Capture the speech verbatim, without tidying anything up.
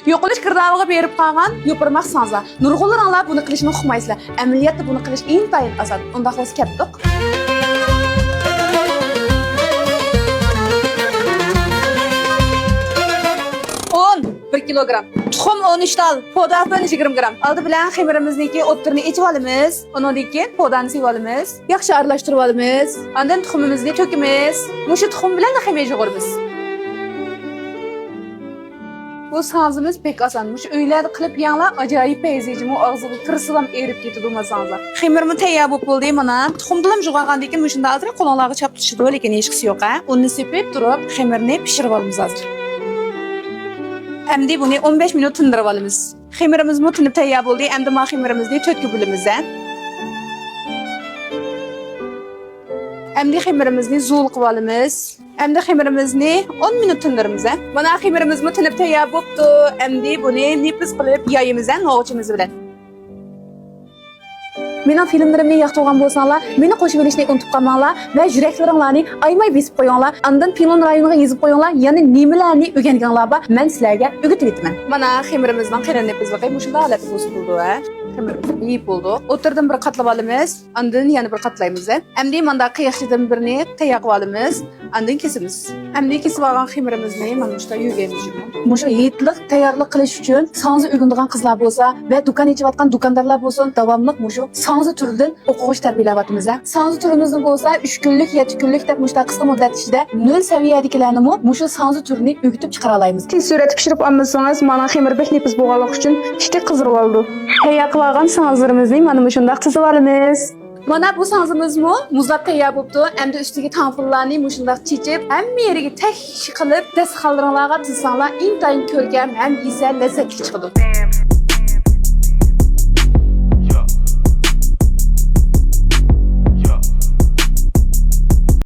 يوقىلىش گىردابىغا بېرىپ قالغان يوپۇرماق ساڭزا. نۇرغۇنلىرىڭلار بۇنى قىلىشنى ئۇقمايسىلەر. ئەمەلىيەتتە بۇنى قىلىش ئىنتايىن ئاسان. ئۇنداق بولسا كەتتۇق. ئۇن بىر كىلوگرام، تۇخۇم ئون ئۈچ تال، پودا ئۈچ يۈز يىگىرمە گرام. ئالدى بىلەن خېمىرىمىزنىڭكى ئوتتۇرىنى ئېچىپ ئالىمىز. ئۇنىڭدىن كېيىن پودانى سېلىپ ئالىمىز. ياخشى ئارىلاشتۇرۇپ ئالىمىز. ئاندىن تۇخۇمىمىزنى تۆكىمىز. مۇشۇ تۇخۇم بىلەن خېمىر يۇغۇرىمىز. بۇ ساڭزىمىز بەك ئاسان. مۇشۇ ئۆيلەردە قىلىپ يەڭلار، ئاجايىپ پەيزى جۇمۇ، ئاغزىغا كىرسىلا ئېرىپ كېتىدۇ ما ساڭزا. خېمىرمۇ تەييار بولۇپ بولدى مانا. تۇخۇمدىلا يۇغۇرغاندىن كېيىن مۇشۇنداق ئازراق قولۇڭلارغا چاپلىشىدۇ، لېكىن ھېچقىسى يوق ھە. ئۇننى سېپىپ تۇرۇپ خېمىرنى پىشۇرۇپ ئالىمىز ھازىر. ئەمدى بۇنى ئون بەش مىنۇت تىندۇرۇپ ئالىمىز. خېمىرىمىزمۇ تىنىپ تەييار بولدى. ئەمدى ما خېمىرىمىزنى تۆتكە بۆلىمىز ھە. ئەمدى خېمىرىمىزنى زۇۋۇل قىلىپ ئالىمىز. ئەمدى خېمىرىمىزنى ئون مىنۇت تىندۇرىمىز ھە. مانا خېمىرىمىزمۇ تىنىپ تەييار بوپتۇ. ئەمدى بۇنى نېپىز قىلىپ يايىمىز ھە نوغىچىمىز بىلەن. مېنىڭ فىلىملىرىمنى ياقتۇرغان بولساڭلار، مېنى قوشۇۋېلىشنى ئۇنتۇپ قالماڭلار ۋە يۈرەكلىرىڭلارنى ئايىماي بېسىپ قويۇڭلار. ئاندىن پىڭلۇن رايونىغا يېزىپ قويۇڭلار، يەنە نېمىلەرنى ئۆگەنگىنىڭلار بار، مەن سىلەرگە ئۆگىتىۋېتىمەن. مانا خېمىرىمىزنىڭ قېلىن نېپىزلىقى مۇشۇنداق ھالەتتە بولسا بولىدۇ ھە. خېمىرىمىزنى يېيىپ بولدۇق. ئوتتۇرىدىن بىر قاتلاپ ئالىمىز، ئاندىن يەنە بىر قاتلايمىز ھە. ئەمدى مانداق قىياقچىدىن بىرنى تەييار قىلىپ ئالىمىز. ئاندىن كېسىمىز. ئەمدى كېسىپ ئالغان خېمىرىمىزنى مانا مۇشۇنداق يۆگەيمىز. مۇشۇ ھېيتلىق تەييارلىق قىلىش ئۈچۈن ساڭزا ئۆگىنىدىغان قىزلار بولسا ۋە دۇكان ئېچىۋاتقان دۇكاندارلار بولسۇن، داۋاملىق مۇشۇ ساڭزا تۈرىدىن ئوقۇغۇچى تەربىيەلەۋاتىمىز ھە. ساڭزا تۈرىمىزنى بولسا ئۈچ كۈنلۈك، يەتتە كۈنلۈك دەپ مۇشۇنداق قىسقا مۇددەت ئىچىدە نۆل سەۋىيەدىكىلەرنىمۇ مۇشۇ ساڭزا تۈرىنى ئۆگىتىپ چىقىرالايمىز. تېز سۈرئەتتە پىشۇرۇپ ئالمىسىڭىز، مانا خېمىر بەك نېپىز بولغانلىقى ئۈچۈن ئىچى قىزىرىۋالىدۇ. تەييار قىلىۋالغان ساڭزىلىرىمىزنى مانا مۇشۇنداق تىزىۋالىمىز. مانا بۇ ساڭزىمىزمۇ مۇزلاپ تەييار بوپتۇ. ئەمدى ئۈستىگە تاڭپۇللارنى مۇشۇنداق چېچىپ، ھەممە يېرىگە تەكشى قىلىپ، دەستىخانلىرىڭلارغا تىزساڭلار، ئىنتايىن كۆركەم ھەم يېسە لەززەتلىك چىقىدۇ.